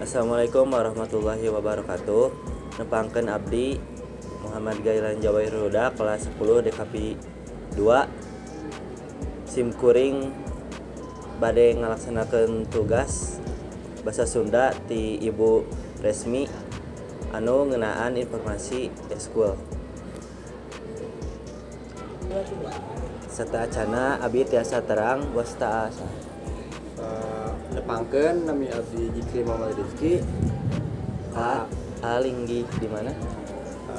Assalamualaikum warahmatullahi wabarakatuh. Nepangkeun abdi Muhammad Gailan Jawahir Huda, kelas 10 DKP 2. Sim kuring bade ngalaksanakeun tugas bahasa Sunda ti Ibu Resmi anu ngeunaan informasi eskul. Sateuacanna abi tiasa terang, wasta asa. Nepangkeun, nami abdi Jikri Muhammad Rizky. A, A linggih di mana?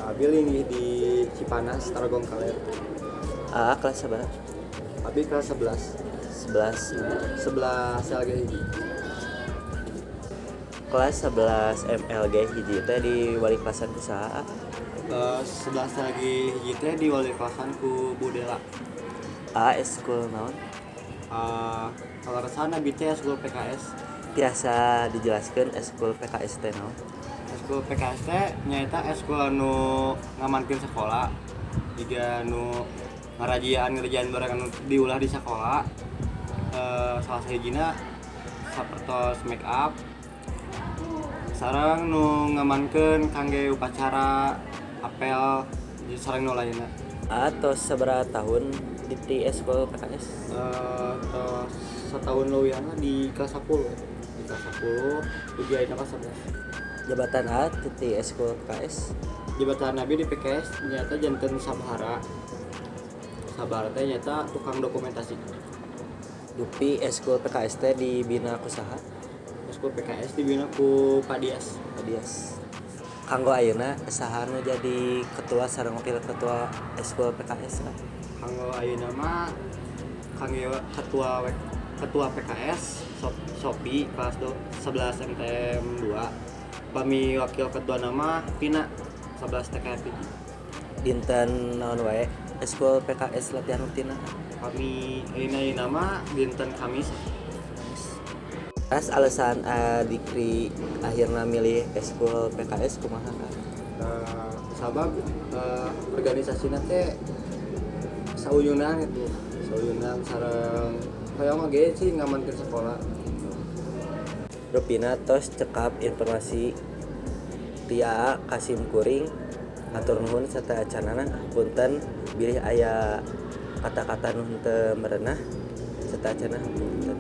Abdi linggih di Cipanas, Tarogong Kaler. A kelas sabaraha? Abdi kelas 11. 11. 11 LG hiji. Kelas 11 MLG hiji teh di wali kelasan ku saha? 11 LG hiji teh di wali kelasan ku Bu Dela. A eskul naon? Kaleresan abdi teh eskul PKS. Tiasa dijelaskeun eskul PKS teh naon? Eskul PKS teh nyaeta eskul anu ngamankeun sekolah, jiga nu ngarajiaan ngerjaan barang anu diulah di sekolah. Salah sahijina sapertos make up sareng nu ngamankeun kangge upacara apel sareng nu lainna. Atau sabaraha tahun di eskul PKS? Tos setahun leuwihan lah, di kelas 10, di kelas 10 dugi ayeuna kelas 11. Jabatan A di eskul PKS? Jabatan abdi di PKS nyaeta janten sabahara. Sabahara teh nyaeta tukang dokumentasi. Dupi eskul PKS teh dibina ku saha? Eskul PKS dibina ku Pak Dias. Pak Dias. Kanggo ayeuna saha nu jadi ketua sareng wakil ketua eskul PKS? Kanggo ayeuna mah, kangge ketua PKS Sopi kelas 11 MTM 2. Pami wakil ketua nama Pina, 11 TKP. Dinten naon wae eskul PKS latihan rutina? Kami ayeuna ayeuna mah dinten Kamis. Pas alasan Dikri akhirnya milih eskul PKS kumaha? Sabab organisasina teh sauyunan itu, sauyunan sareng hoyong oge sih ngamankeun sekolah. Rupina tos cekap informasi ti Aa ka sim kuring. Hatur nuhun sateuacanna. Punten bilih aya kata-kata nu henteu merenah. Sateuacanna hapunten.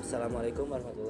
Assalamualaikum warahmatullahi.